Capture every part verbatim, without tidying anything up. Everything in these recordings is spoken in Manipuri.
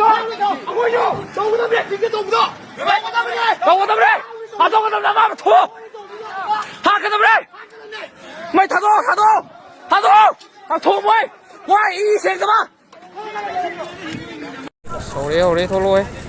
ꯑꯩꯈꯣꯏꯁꯨ ꯇꯧꯒꯗꯕꯅꯦ, ꯆꯤꯡꯗ ꯇꯧꯕꯗꯣ꯫ ꯇꯧꯒꯗꯕꯅꯦ꯫ ꯇꯧꯒꯗꯕꯅꯦ꯫ ꯍꯥꯠꯇꯣꯛꯀꯗꯕꯅꯦ, ꯑꯃ ꯑꯃ ꯊꯣꯛꯑꯣ꯫ ꯍꯥꯠꯀꯗꯕꯅꯦ꯫ ꯃꯩ ꯊꯥꯗꯣꯛꯑꯣ, ꯊꯥꯗꯣꯛꯑꯣ꯫ ꯊꯥꯗꯣꯛꯑꯣ꯫ ꯊꯥꯗꯣꯛꯑꯣ ꯃꯣꯏ꯫ ꯃꯣꯏ ꯏ ꯁꯦꯡꯗꯕ꯫ ꯍꯧꯔꯦ, ꯍꯧꯔꯦ, ꯊꯣꯛꯂꯛꯑꯣꯍꯦ꯫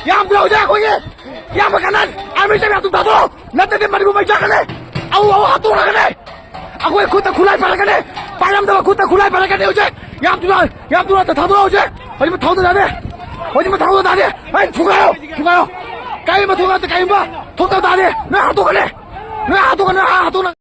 ꯌꯥꯝꯗ꯭ꯔꯣ ꯍꯧꯖꯤꯛ ꯑꯩꯈꯣꯏꯒꯤ ꯏꯌꯥꯝꯕ ꯀꯅꯟ ꯑꯥꯔꯃꯤ ꯆꯠ ꯃꯌꯥꯝꯗꯨ ꯊꯥꯗꯣꯛꯑꯣ, ꯅꯠꯇ꯭ꯔꯗꯤ ꯃꯅꯤꯄꯨꯔ ꯃꯩ ꯆꯥꯛꯀꯅꯤ꯫ ꯑꯎ ꯑꯎ ꯍꯥꯠꯇꯣꯛꯅꯒꯅꯤ꯫ ꯑꯩꯈꯣꯏ ꯈꯨꯠꯇ ꯈꯨꯠꯂꯥꯏ ꯄꯥꯏꯔꯛꯀꯅꯤ꯫ ꯄꯥꯏꯔꯝꯗꯕ ꯈꯨꯠꯇ ꯈꯨꯠꯂꯥꯏ ꯄꯥꯏꯔꯛꯀꯅꯤ ꯍꯧꯖꯤꯛ꯫ ꯌꯥꯝ ꯊꯨꯅ, ꯌꯥꯝ ꯊꯨꯅ ꯊꯥꯗꯣꯔꯛꯑꯣ ꯍꯧꯖꯤꯛ꯫ ꯍꯧꯖꯤꯛꯃꯛ ꯊꯥꯗꯣꯛꯑꯣ ꯌꯥꯗꯦ꯫ ꯍꯧꯖꯤꯛꯃꯛ ꯊꯥꯗꯣꯛꯑꯣ ꯌꯥꯗꯦ꯫ ꯑꯩ ꯊꯨꯒꯥꯏꯌꯣ, ꯊꯨꯒꯥꯏꯌꯣ꯫ ꯀꯔꯤꯒꯨꯝꯕ ꯊꯣꯛꯂꯛꯑꯗꯤ, ꯀꯔꯤꯒꯨꯝꯕ ꯊꯣꯛꯇꯕ ꯇꯥꯔꯗꯤ ꯅꯣꯏ ꯍꯥꯠꯇꯣꯛꯀꯅꯤ꯫ ꯅꯣꯏ ꯍꯥꯠꯇꯣꯛꯀꯅꯤ, ꯅꯣꯏ ꯍꯥꯠꯇꯣꯛꯅ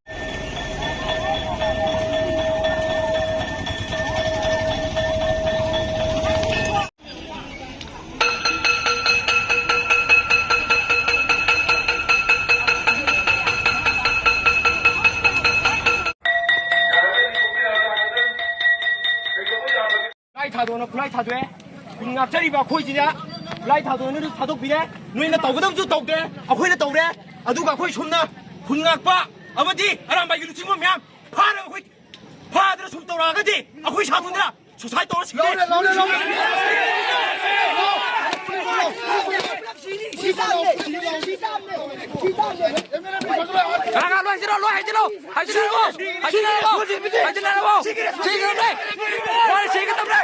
ꯈꯨꯠꯂꯥꯏ ꯊꯥꯗꯣꯛꯅ ꯈꯨꯠꯂꯥꯏ ꯊꯥꯗꯣꯛꯑꯦ꯫ ꯈꯨꯟ ꯉꯥꯛꯆꯔꯤꯕ ꯑꯩꯈꯣꯏꯁꯤꯗ ꯈꯨꯠꯂꯥꯏ ꯊꯥꯗꯣꯛꯅ ꯊꯥꯗꯣꯛꯄꯤꯔꯦ꯫ ꯅꯣꯏꯅ ꯇꯧꯒꯗꯕꯁꯨ ꯇꯧꯗꯦ, ꯑꯩꯈꯣꯏꯅ ꯇꯧꯔꯦ꯫ ꯑꯗꯨꯒ ꯑꯩꯈꯣꯏ ꯁꯣꯝꯅ ꯈꯨꯟ ꯉꯥꯛꯄ ꯑꯃꯗꯤ ꯑꯔꯥꯝꯕꯥꯏꯒꯤ ꯂꯨꯆꯤꯡꯕ ꯃꯌꯥꯝ ꯐꯥꯔꯒ ꯑꯩꯈꯣꯏ ꯐꯥꯗꯅ ꯁꯨꯝ ꯇꯧꯔꯛꯑꯒꯗꯤ ꯑꯩꯈꯣꯏ ꯁꯥꯇ꯭ꯔꯗꯨꯅ suicide ꯇꯧꯔ ꯁꯤꯔꯦ꯫ ꯀꯅꯥ ꯀꯅꯥ ꯂꯣꯏ ꯍꯥꯏꯖꯤꯜꯂꯣ, ꯂꯣꯏ ꯍꯥꯏꯖꯤꯜꯂꯣ, ꯍꯥꯏꯖꯤꯜꯂꯣ, ꯍꯥꯏꯖꯤꯜꯂꯣ, ꯍꯥꯏꯖꯤꯜꯂꯣ, ꯍꯥꯏꯖꯤꯜꯂꯣ꯫ ꯁꯤꯒꯗꯕꯅꯦ꯫ ꯂꯣꯏ ꯁꯤꯒꯗꯕꯅꯦ꯫